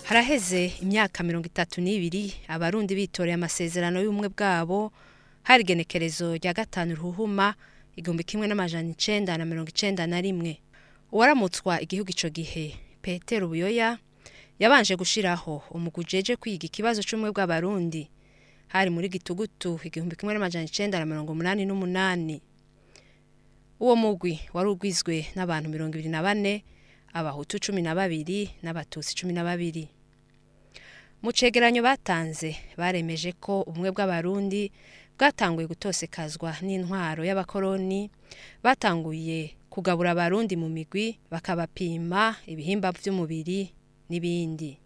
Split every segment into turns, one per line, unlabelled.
Haraheze imyaka 32 Abarundi bitoreye amasezerano y'ubumwe bwabo. Hari igenekerezo rya 5 Ruhuhuma 1991. Uwaramutswa igihugu ico gihe, Petero Buyoya, yabanje gushiraho umugwi ujejwe kwiga ikibazo c'ubumwe bw'Abarundi. Hari muri Gitugutu 1988. Uwo mugwi wari ugizwe n'abantu 24, Abahutu 12 n'Abatutsi 12. Mu cegeranyo batanze, baremeje ko ubumwe bw'Abarundi bwatanguye gutosekazwa n'intwaro y'abakoroni. Batanguye kugabura Abarundi mu migwi, bakabapima ibihimba vy'umubiri n'ibindi.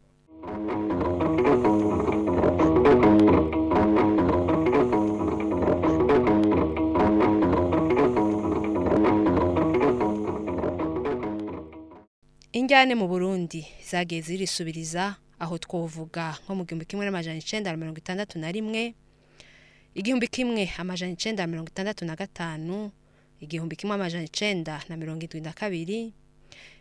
Injyane mu Burundi zagiye zirisubiriza, aho twovuga nko mu 1961, 1965, 1972, 1988,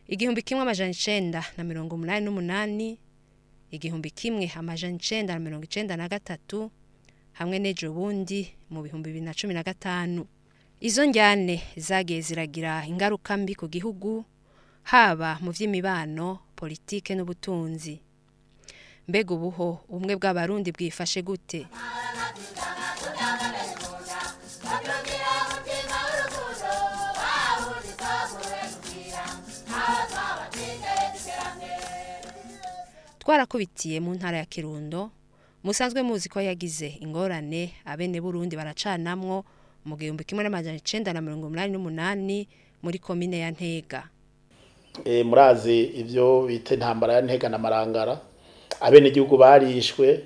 1993 hamwe n'ejo bundi mu 2015. Izo njyane zagiye ziragira ingaruka mbi ku gihugu, haba mu vy'imibano, politike n'ubutunzi. Mbega ubuho ubumwe bw'Abarundi bwifashe gute? Twarakubitiye mu ntara ya Kirundo, musanzwe muzi ko yagize ingorane, abene Burundi baracanamwo mu 1988 muri komine ya Ntega.
Murazi ivyo bita intambara ya Ntega na Marangara, abene gihugu barishwe.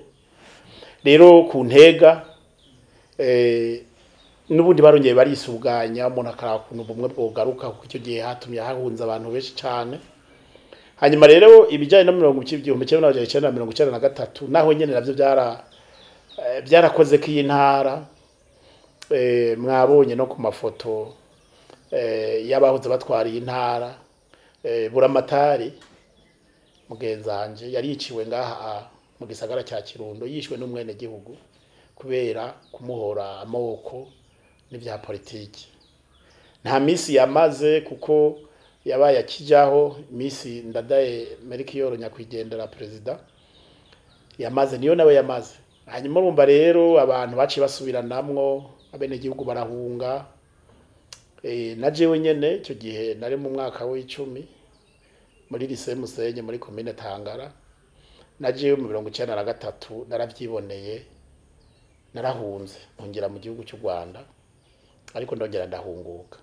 Rero ku Ntega n'ubundi barongeye barisuganya, umuntu akarakuntu ubumwe bwogaruka, kuko icyo gihe hatumye hahunze abantu benshi cane. Hanyuma rero ibijanye no 1993, naho nyene navyo byarakoze ko iyi ntara, mwabonye no ku mafoto y'abahoze batwara iyi ntara. Buramatari mugenzanje yari yiciwe ngaha mu gisagara cya Kirundo, yishwe n'umwene gihugu kubera kumuhora amoko n'ivya politiki. Nta misi yamaze, kuko yabaye akijaho misi Ndadaye Melchior nyakwigendera president yamaze, niyo nawe yamaze. Hanyuma urumva rero abantu baciye basubiranamwo, abene gihugu barahunga. Na jewe nyene icyo gihe nari mu mwaka w'icumi muri lycée Musenyi muri commune Tangara. Na jewe mu 1993 naravyiboneye, narahunze mpungera mu gihugu cy'u Rwanda, ariko ndongera ndahunguka.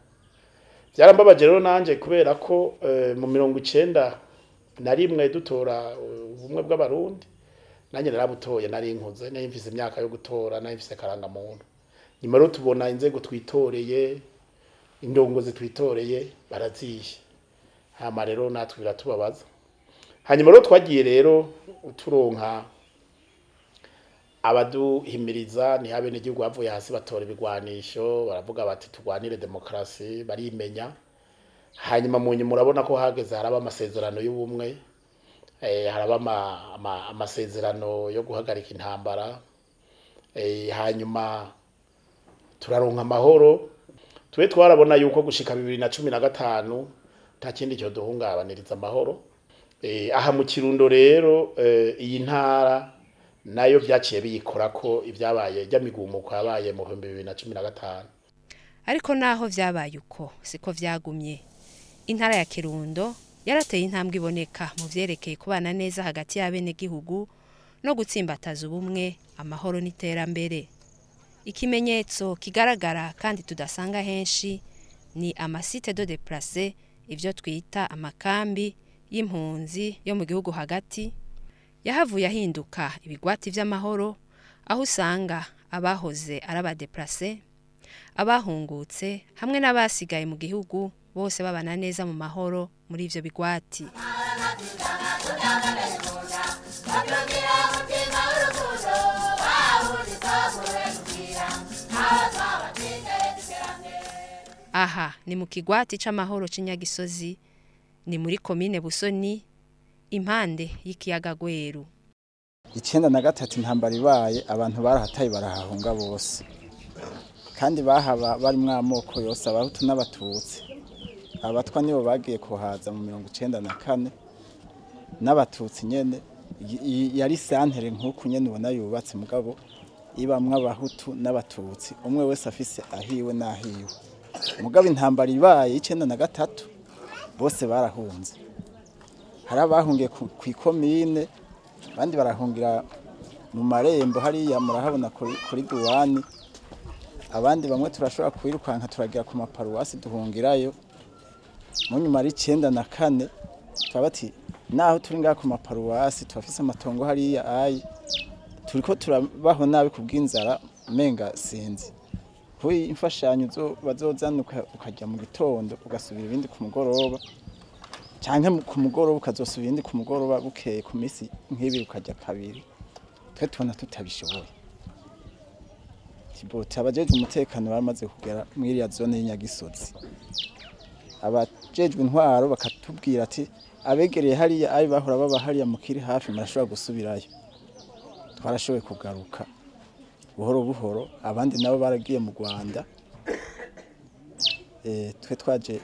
Byarambabaje rero nanje, kubera ko mu 1991 dutora ubumwe bw'Abarundi, nanjye narabutoye, nari nkuze, nari mfise imyaka yo gutora, nari mfise karangamuntu. Nyuma rero tubona inzego twitoreye, indongozi twitoreye barazishe, hama rero natwe biratubabaza. Hanyuma rero twagiye rero turonka abaduhimiriza, ni habe n'igihugu bavuye hasi batora ibigwanisho, baravuga bati turwanire demokrasi, barimenya. Hanyuma mu nyuma urabona ko hageze haraba amasezerano y'ubumwe, haraba amasezerano yo guhagarika intambara, hanyuma turaronka amahoro. Twe twarabona yuko gushika 2015 nta kindi cyo duhungabaniriza amahoro. Aha mu Kirundo rero, iyi ntara nayo byaciye biyikora ko ibyabaye ry'amigumuko yabaye mu 2015.
Ariko naho vyabaye uko, siko vyagumye. Intara ya Kirundo yarateye intambwe iboneka mu vyerekeye kubana neza hagati y'abene gihugu no gutsimbataza ubumwe, amahoro n'iterambere. Ikimenyetso kigaragara kandi tudasanga henshi ni amasite de déplacés, ivyo twita amakambi y'impunzi yo mu gihugu hagati, yahavuye ahinduka ibigwati vy'amahoro, aho usanga abahoze ari abadeplase, abahungutse hamwe n'abasigaye mu gihugu bose babana neza mu mahoro muri ivyo bigwati. Aha ni mu kigwati c'amahoro c'Inyagisozi, ni muri komine Busoni, impande y'ikiyaga Gweru.
93 intambara ibaye, abantu barahataye barahahunga bose, kandi bahaba bari mw'amoko yose, abahutu n'abatutsi. Abatwa nibo bagiye kuhaza mu 94, n'abatutsi nyene. Yari santere nk'uku nyene ubona yubatse, mugabo ibamwe abahutu n'abatutsi, umwe wese afise ahiwe n'ahiwe. Mugabo intambara ibaye 93 bose barahunze. Hari abahungiye kw'ikomine, abandi barahungira mu marembo hariya murahabona kuri duwani, abandi bamwe turashobora kwirukanka turagira ku maparuwasi duhungirayo. Mu nyuma ari 94 turabati naho turi ngaha ku maparuwasi turafise amatongo hariya ayi, turiko turabaho nabi kubw'inzara menga sinzi. Kuyi imfashanyo zo bazozana ukajya mu gitondo ugasubira ibindi ku mugoroba, canke ku mugoroba ukazosubira ibindi ku mugoroba, bukeye ku misi nk'ibiri ukajya kabiri. Twe tubona tutabishoboye. Tibota abajejwe umutekano baramaze kugera muri iriya zone y'Inyagisozi, abajejwe intwaro bakatubwira ati abegereye hariya ayi bahora baba hariya mukiri hafi murashobora gusubirayo. Twarashoboye kugaruka buhoro buhoro, abandi nabo baragiye mu Rwanda. Twe twaje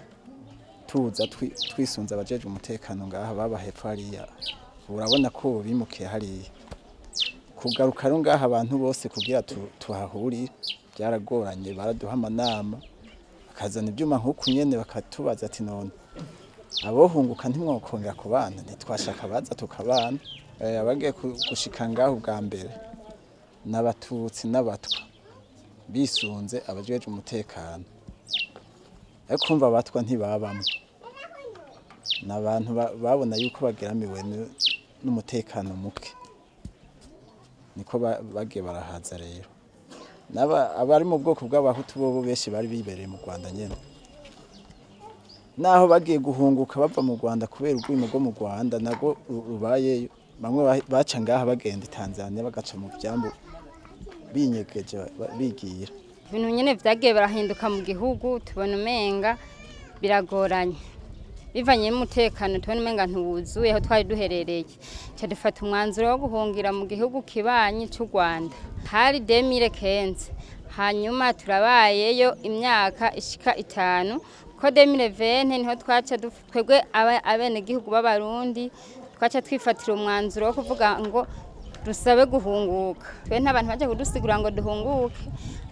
tuza twisunze abajejwe umutekano ngaha baba hepfo hariya, urabona ko bimukiye hariya. Kugaruka rero ngaha abantu bose kugira tuhahurire byaragoranye, baraduha amanama bakazana ibyuma nk'uku nyene bakatubaza ati none abohunguka ntimwokongera kubana, ntitwashaka baza tukabana. Abagiye gushika ngaho bwa mbere n'abatutsi n'abatwa bisunze abajejwe umutekano, ariko kumva abatwa ntibabamwe, n'abantu babona yuko bageramiwe n'umutekano muke, niko bagiye barahaza. Rero abari mu bwoko bw'abahutu bobo benshi bari bibereye mu Rwanda nyene, naho bagiye guhunguka bava mu Rwanda kubera urwimo rwo mu Rwanda nago rubayeyo. Bamwe baca ngaha bagenda i Tanzania bagaca mu byambu binyegeje bigira.
Ibintu nyene vyagiye barahinduka mu gihugu, tubona umenga biragoranye bivanye n'umutekano, tubona umenga ntiwuzuye aho twari duherereye. Ca dufata umwanzuro wo guhungira mu gihugu kibanyi c'u Rwanda, hari 2015. Hanyuma turabayeyo imyaka ishika 5, ko 2020 niho twaca twebwe abenegihugu b'Abarundi twaca twifatira umwanzuro wo kuvuga ngo dusabe guhunguka. Twe nta bantu baje kudusigura ngo duhunguke,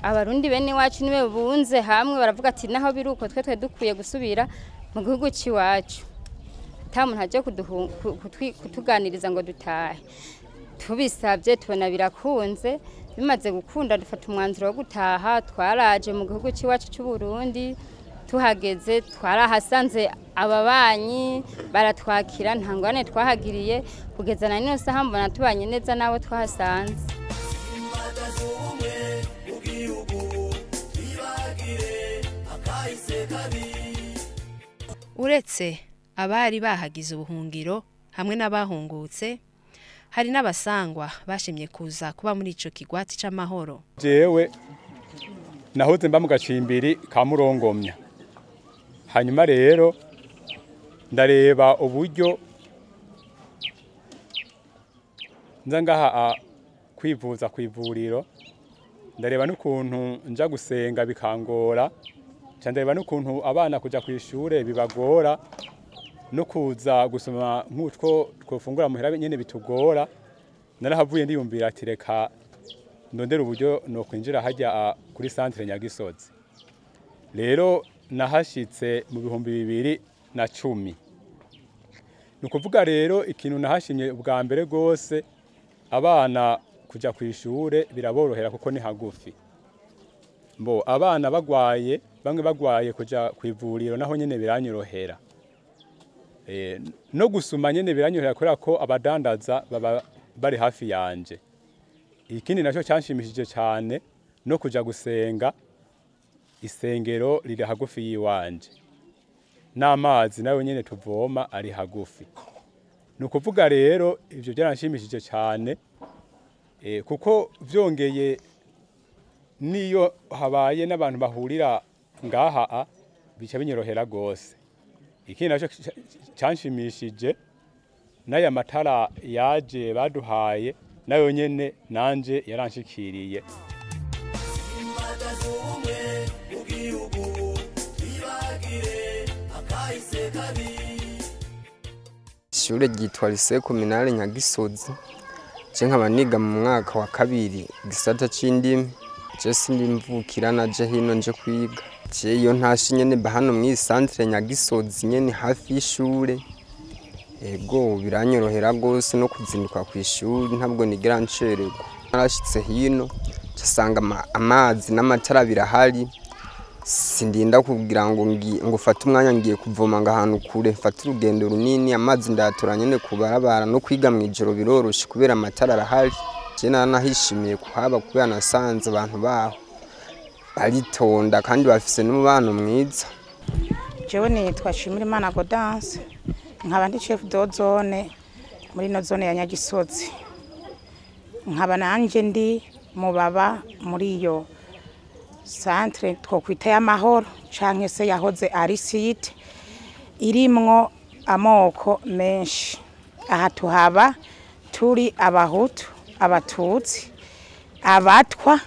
abarundi bene iwacu nibe bunze hamwe baravuga ati naho biruko twe dukwiye gusubira mu gihugu c'iwacu, ata muntu aje kutuganiriza ngo dutahe. Tubisabye tubona birakunze, bimaze gukunda dufata umwanzuro wo gutaha. Twaraje mu gihugu c'iwacu c'u Burundi, tuhageze twarahasanze ababanyi baratwakira, nta ngorane twahagiriye kugeza na nino saha mbona tubanye neza nabo twahasanze.
Uretse abari bahagize ubuhungiro hamwe n'abahungutse, hari n'abasangwa bashimye kuza kuba muri ico kigwati c'amahoro.
Jewe nahoze mba mu gacimbiri ka Murongomya, hanyuma rero ndareba uburyo nza ngaha kwivuza kwivuriro, ndareba n'ukuntu nja gusenga bikangora, ndareba n'ukuntu abana kuja kw'ishure bibagora, no kuza gusoma nk'utwo twofungura muhera nyene bitugora. Narahavuye ndiyumvira ati reka ndondera uburyo no kwinjira hajya kuri centre Nyagisozi. Rero nahashitse mu 2010. Nukuvuga rero ikintu nahashimye ubwa mbere gose, abana kuja kw'ishure biraborohera kuko ni hagufi. Mbo abana bagwaye, bamwe bagwaye kuja kwivuriro naho nyene biranyorohera. No gusuma nyene biranyorohera kubera ko abadandaza baba bari hafi yanje. Ikindi naco cyanshimishije cyane no kuja gusenga, isengero riri hagufi yiwanje, n'amazi nayo nyene tuvoma ari hagufi. Nukuvuga rero ivyo byaranshimishije cyane, kuko vyongeye niyo habaye n'abantu bahurira ngaha bica binyorohera gose. Ikindi naco cyanshimishije N'aya matara yaje baduhaye nayo nyene nanje yaranshikiriye.
Ishure ryitwa Lycée Communale Nyagisozi, je nkaba niga mu mwaka wa kabiri gisata c'indimi. Je sindi mvukira, naje hino nje kwiga. Je iyo ntashe nyene mba hano mw'iyi centre Nyagisozi nyene hafi y'ishure. Ego biranyorohera gose no kuzinduka kw'ishuri, ntabwo nigera ncererwa. Narashitse hino nsanga amazi n'amatara birahari, sindinda kugira ngo ngufate umwanya ngiye kuvoma ngo ahantu kure mfate urugendo runini. Amazi ndayatora nyene kubarabara, no kwiga mw'ijoro biroroshe kubera amatara arahari. Je naranahishimiye kuhaba kubera nasanze abantu baho baritonda kandi bafise n'umubano mwiza.
Jewe nitwa Shimirimana Gaudence, nkaba ndi chef de zone muri no zone ya Nyagisozi, nkaba nanje ndi mu baba muri iyo centre twokwita y'amahoro canke se yahoze ari site irimwo amoko menshi. Aha tuhaba turi abahutu, abatutsi, abatwa,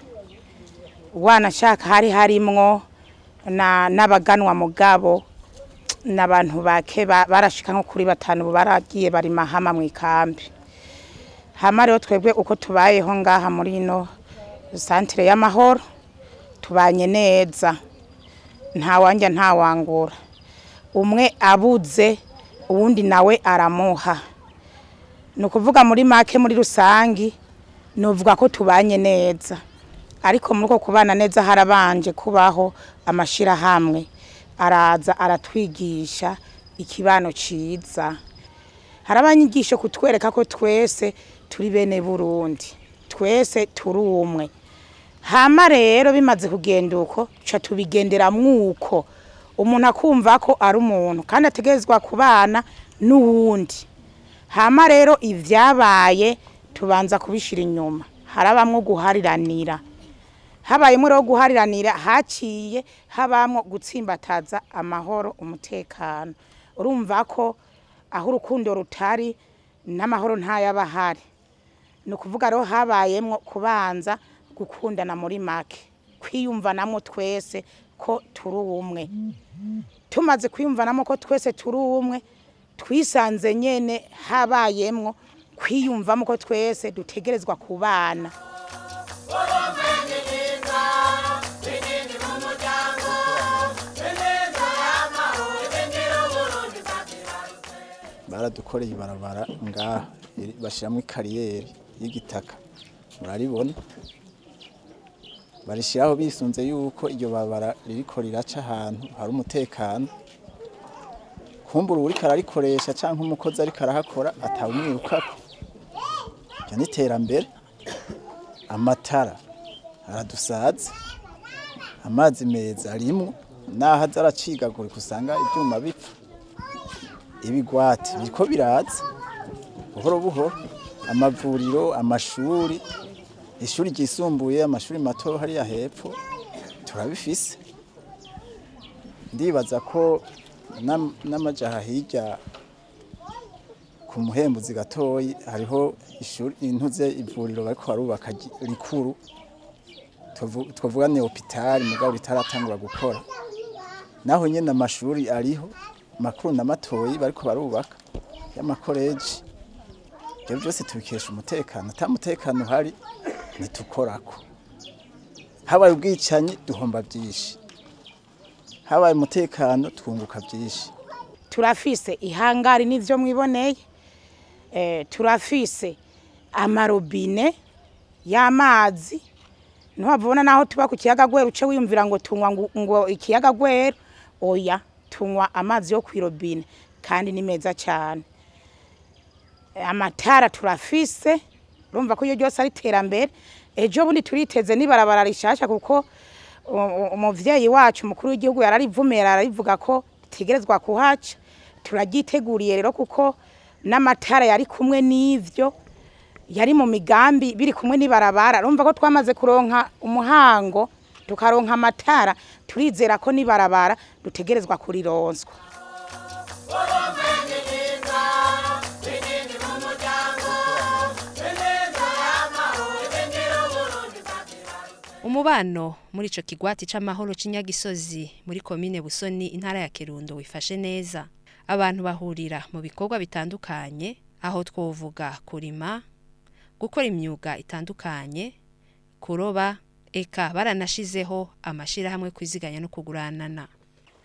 wanashaka hari harimwo n'abaganwa mugabo n'abantu bake barashika nko kuri 5 baragiye bari mahama mu ikambi. Hama rero twebwe uko tubayeho ngaha muri ino centre y'amahoro tubanye neza, nta wanja nta wangura, umwe abuze uwundi nawe aramuha. Nukuvuga muri make muri rusangi novuga ko tubanye neza, ariko muri uko kubana neza harabanje kubaho amashira hamwe araza aratwigisha ikibano ciza. Harabanyigisho kutwereka ko twese turi bene Burundi, twese turi umwe. Hama rero bimaze kugenda uko ca tubigendera mwuko umuntu akumva ko ari umuntu kandi ategerezwa kubana n'uwundi. Hama rero ivyabaye tubanza kubishira inyuma, harabamwo guhariranira. Habayemo rero guhariranira haciye habamwo gutsimbataza amahoro, umutekano. Urumva ko aho urukundo rutari n'amahoro ntayabahari. Ni ukuvuga rero habayemwo kubanza gukundana muri make, kwiyumvanamo twese ko turi umwe. Tumaze kwiyumvanamo ko twese turi umwe, twisanze nyene habayemwo kwiyumvamo ko twese dutegerezwa kubana.
Baradukoreye ibarabara ngaha bashiramwo ikariyeri y'igitaka, muraribona barishiraho bisunze yuko iryo barabara ririko riraca ahantu hari umutekano. Kumbura uriko ararikoresha canke umukozi ariko arahakora atawumwirukako. Iryo ni iterambere. Amatara aradusaza, amazi meza arimwo, naho aza aracigagurika usanga ivyuma bipfa. Ibigwati biriko biraza buhoro buhoro, amavuriro, amashuri, ishuri ryisumbuye, amashuri mato hariya hepfo turabifise. Ndibaza ko n'amajaha hirya ku Muhembuzi gatoyi hariho ishuri intuze ivuriro bariko barubaka rikuru, twovuga ni hôpital mugabo ritaratangura gukora. Naho nyene amashuri ariho makuru na matoyi bariko barubaka y'amakoleji. Ibyo byose tubikesha umutekano. Ata mutekano hari ntitukorako. Habaye ubwicanyi duhomba byinshi, habaye umutekano twunguka byinshi.
Turafise ihangari n'ivyo mwiboneye, turafise amarobine y'amazi. Ntiwabona naho tuba ku kiyaga Gweru uce wiyumvira ngo tunywa ngo ikiyaga Gweru, oya, tunywa amazi yo kwirobine kandi ni meza cyane. Amatara turafise, urumva ko iyo ryose ari iterambere. Ejo bundi turiteze n'ibarabara rishasha kuko umuvyeyi wacu mukuru w'igihugu yararivumera ararivuga ko tegerezwa kuhaca. Turagyiteguriye rero kuko n'amatara yari kumwe n'ivyo yari mu migambi biri kumwe n'ibarabara. Urumva ko twamaze kuronka umuhango tukaronka amatara, turizera ko n'ibarabara dutegerezwa kurironswa.
Umubano muri ico kigwati c'amahoro c'Inyagisozi muri komine Busoni, intara ya Kirundo, wifashe neza. Abantu bahurira mu bikorwa bitandukanye, aho twovuga kurima, gukora imyuga itandukanye, kuroba, eka baranashizeho amashirahamwe kwiziganya no kuguranana.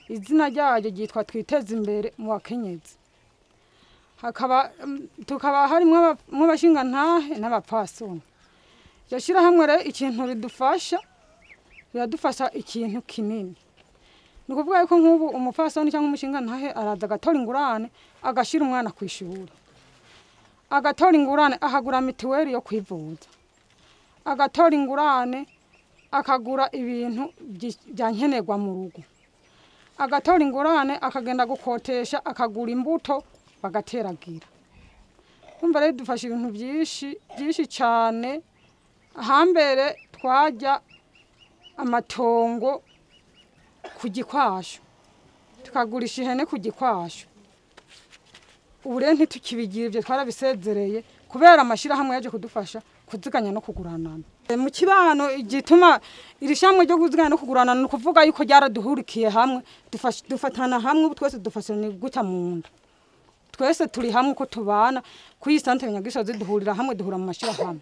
Izina ryayo ryitwa Twiteze Imbere mu Bakenyezi. Hakaba tukaba harimwo abashingantahe n'abapfasoni. Iryo shyirahamwe rero ikintu ridufasha, riradufasha ikintu kinini. Ni ukuvuga yuko nk'ubu umupfasoni cyangwa umushingantahe araza agatora ingurane, agashyira umwana ku ishuri, agatora ingurane akagura mituweli yo kwivuza, agatora ingurane akagura ibintu bya nkenerwa mu rugo, agatora ingurane akagenda gukotesha, akagura imbuto bagateragira. Umva rero dufasha ibintu byinshi byinshi cyane. Hambere twajya amatongo ku gikwasho, tukagurisha ihene ku gikwasho. Ubu rero ntitukibigira ibyo, twarabisezereye kubera amashyirahamwe yaje kudufasha kuziganya no kuguranana. Mu kibano igituma iri shyirahamwe ryo kuziganya no kuguranana ni ukuvuga yuko ryaraduhurikiye hamwe, dufatana hamwe, ubu twese dufatana guta mu nda. Twese turi hamwe uko tubana ku iyi santere Nyagisozi, duhurira hamwe, duhura mu mashyirahamwe,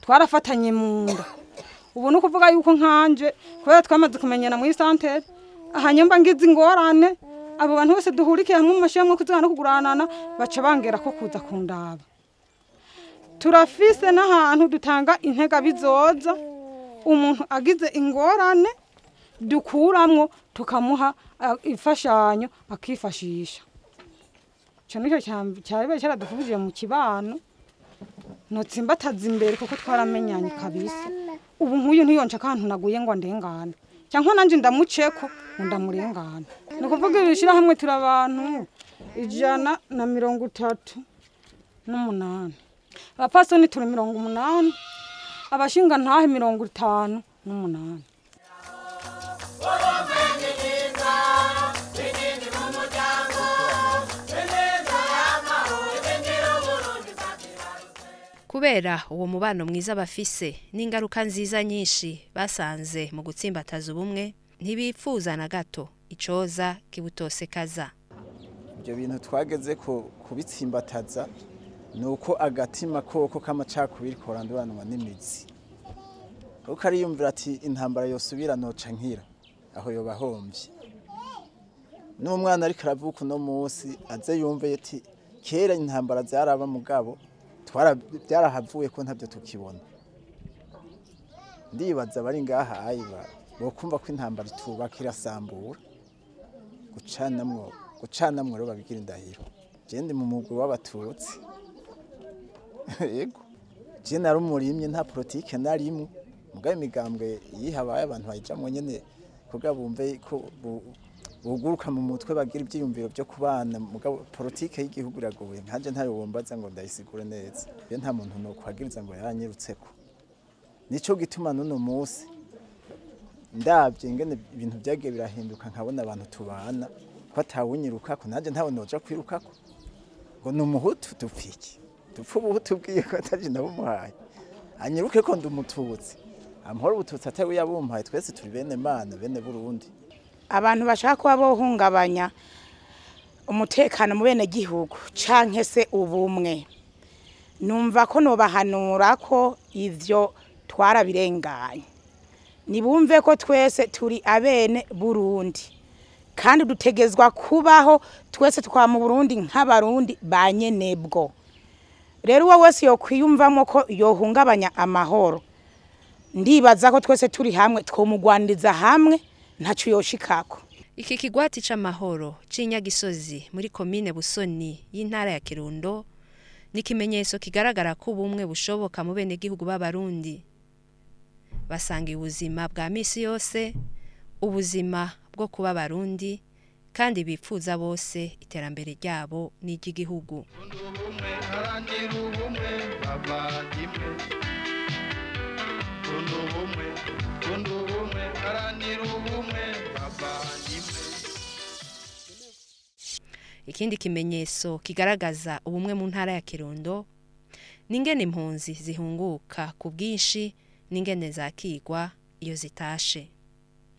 twarafatanye mu nda. Ubu ni ukuvuga yuko nkanje kubera twamaze kumenyana muri santere, hanyuma ngize ingorane, abo bantu bose duhurikiye hamwe mu mashyirahamwe kuziganya no kuguranana baca bangera ko kuza kundaba. Turafise n'ahantu dutanga intega bizoza, umuntu agize ingorane dukuramwo tukamuha imfashanyo akifashisha. Ico nico cyari cyaradufubije mu kibano, notsimbataza imbere kuko twaramenyanye kabisa. Ubu nk'uyu ntiyonca akantu naguye ngo ndengane, cyangwa nanje ndamuceko ngo ndamurengane. Ni ukuvuga iri shyirahamwe turi abantu 138, abapfasoni turi 80, abashingantahe 58.
Kubera uwo mubano mwiza bafise n'ingaruka nziza nyinshi basanze mu gutsimbataza ubumwe, ntibipfuza na gato icoza kibutosekaza.
Ibyo bintu twageze ko kubitsimbataza ni uko agatima koko k'amacakubiri koranduranwa n'imizi. Kuko ariyumvira ati intambara yosubira noca nkira, aho yoba ahombye. N'umwana ariko aravuka uno munsi aze yumve ati kera intambara zaraba mugabo byarahavuye ko ntabyo tukibona. Ndibaza bari ngaha ayiba bokumva ko intambara itubaka irasambura, gucanamwo rero babigira indahiro. Je ndi mu mugwi w'abatutsi. Yego, je nari umurimyi, nta politike narimwe, mugabo imigambwe yihabaye abantu bayijamwo nyene kugira bumve ko buguruka mu mutwe, bagira ibyiyumviro byo kubana. Mugabo politike y'igihugu iragoye, nkanje ntayo wombaza ngo ndayisigure neza. Iyo nta muntu nokwagiriza ngo yaranyirutseko. Nico gituma n'uno munsi ndabye ingene ibintu byagiye birahinduka, nkabona abantu tubana ko atawunyirukako, nanje ntawe noja kwirukako ngo ni umuhutu dupfiki dupfa ubuhutu bwiye ko ataje nabumuhaye, anyiruke ko ndi umututsi, amuhora ubututsi atari we yabumpaye. Twese turi bene Mana, bene Burundi.
Abantu bashaka kuba bohungabanya umutekano mu bene gihugu canke se ubumwe, numva ko nobahanura ko ivyo twarabirenganye. Nibumve ko twese turi abene Burundi, kandi dutegezwa kubaho twese twa mu Burundi nk'abarundi banyenebwo. Rero uwo wese yokwiyumvamo ko yohungabanya amahoro, ndibaza ko twese turi hamwe twomugwaniriza hamwe, ntaco yoshikako.
Iki kigwati c'amahoro c'Inyagisozi muri komine Busoni y'intara ya Kirundo ni ikimenyetso kigaragara ko ubumwe bushoboka mu bene gihugu b'abarundi. Basanga ubuzima bwa misi yose, ubuzima bwo kuba abarundi, kandi bipfuza bose iterambere ryabo n'iry'igihugu. Ikindi kimenyetso kigaragaza ubumwe mu ntara ya Kirundo ni ingene impunzi zihunguka ku bwinshi n'ingene zakigwa iyo zitashe.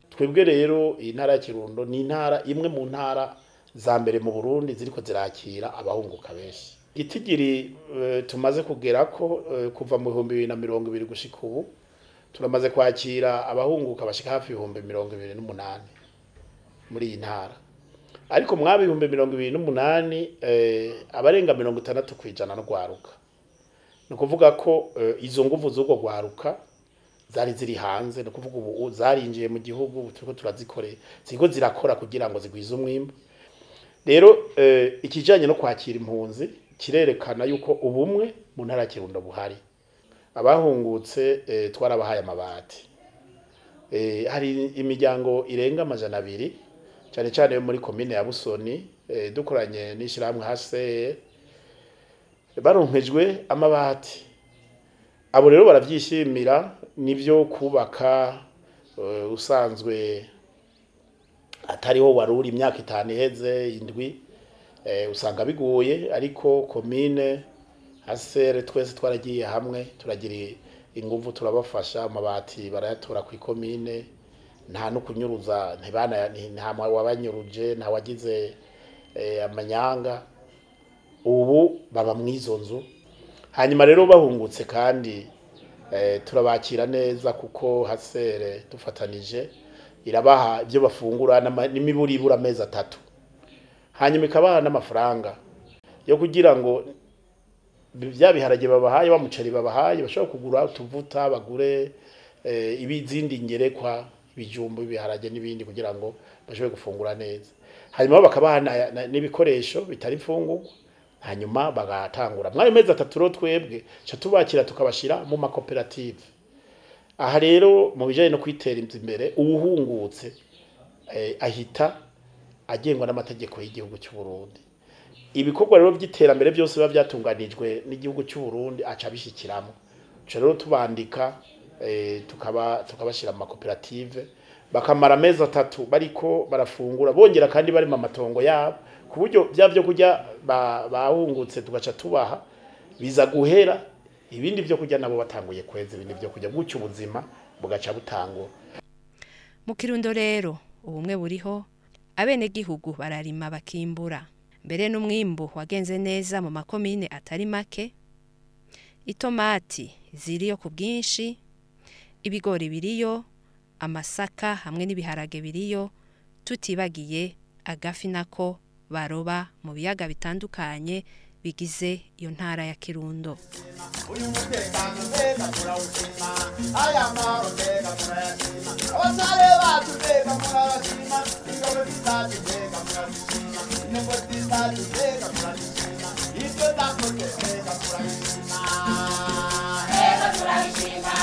Twebwe rero intara ya Kirundo ni intara imwe mu ntara za mbere mu Burundi ziriko zirakira abahunguka benshi. Igitigiri tumaze kugera ko kuva mu 2020 gushika ubu turamaze kwakira abahunguka bashika hafi 28,000 muri iyi ntara. Ariko mwaba 28,000 abarenga 60% no gwaruka. Ni kuvuga ko izo nguvu z'ubwo gwaruka zari ziri hanze, no kuvuga ubu zarinjiye mu gihugu turiko turazikore ziko zirakora kugira ngo zigwize umwimbu. Rero ikijanye no kwakira impunzi kirerekana yuko ubumwe mu ntara ya Kirundo buhari. Abahungutse twarabahaye amabati. Hari imiryango irenga 200 cyane cyane yo muri komine ya Busoni, dukoranye n'ishirahamwe HCR baronkejwe amabati. Abo rero baravyishimira, nivyo kubaka usanzwe atariho waruri imyaka 5 iheze 7 usanga bigoye, ariko komine HCR twese twaragiye hamwe turagira inguvu turabafasha, amabati barayatora ku komine, nta no kunyuruza, ntibana nta wabanyuruje, nta wagize amanyanga. Ubu baba mwizo nzu. Hanyuma rero bahungutse kandi turabakira neza kuko HCR dufatanije irabaha ibyo bafungura n'imiburibura amezi 3, hanyuma ikabaha n'amafaranga yo kugira ngo bya biharage babahaye, bamuceri babahaye, bashobora kugura utuvuta, bagure ibizindi ngerekwa, ibijumbu, ibiharage n'ibindi kugira ngo bashobore gufungura neza. Hanyuma bakabaha n'ibikoresho bitari imfungurwa, hanyuma bagatangura mwayo mezi 3 ro twebwe cha tubakira tukabashira mu makoperative. Aha rero mu bijanye no kwitera imbere, uwuhungutse ahita agengwa n'amategeko y'igihugu cy'u Burundi. Ibikorwa rero by'iterambere byose biba byatunganijwe n'igihugu cy'u Burundi aca bishikiramo. Cyo rero tubandika tukabashira mu makoperative bakamara amezi 3 bariko barafungura, bongera kandi bari mu matongo yabo, ku buryo bya byo kurya bahungutse tugaca tubaha biza guhera, ibindi byo kurya nabo batanguye kweza ibindi byo kurya, gutyo ubuzima bugaca butangura.
Mu Kirundo rero ubumwe buriho, abene gihugu bararima bakimbura. Mbere n'umwimbu wagenze neza mu makomine atari make. Itomati ziriyo ku bwinshi, ibigori biriyo, amasaka hamwe n'ibiharage biriyo, tutibagiye agafi nako baroba mu biyaga bitandukanye bigize iyo ntara ya Kirundo.
Uyu mutekano mbega turawushima, aya mahoro mbega turayashima, abasare bacu mbega murabashima, ingabo zacu mbega murazishima, inyogoti zacu mbega murazishima, ibyo zakoze mbega turabishima, mbega turabishima,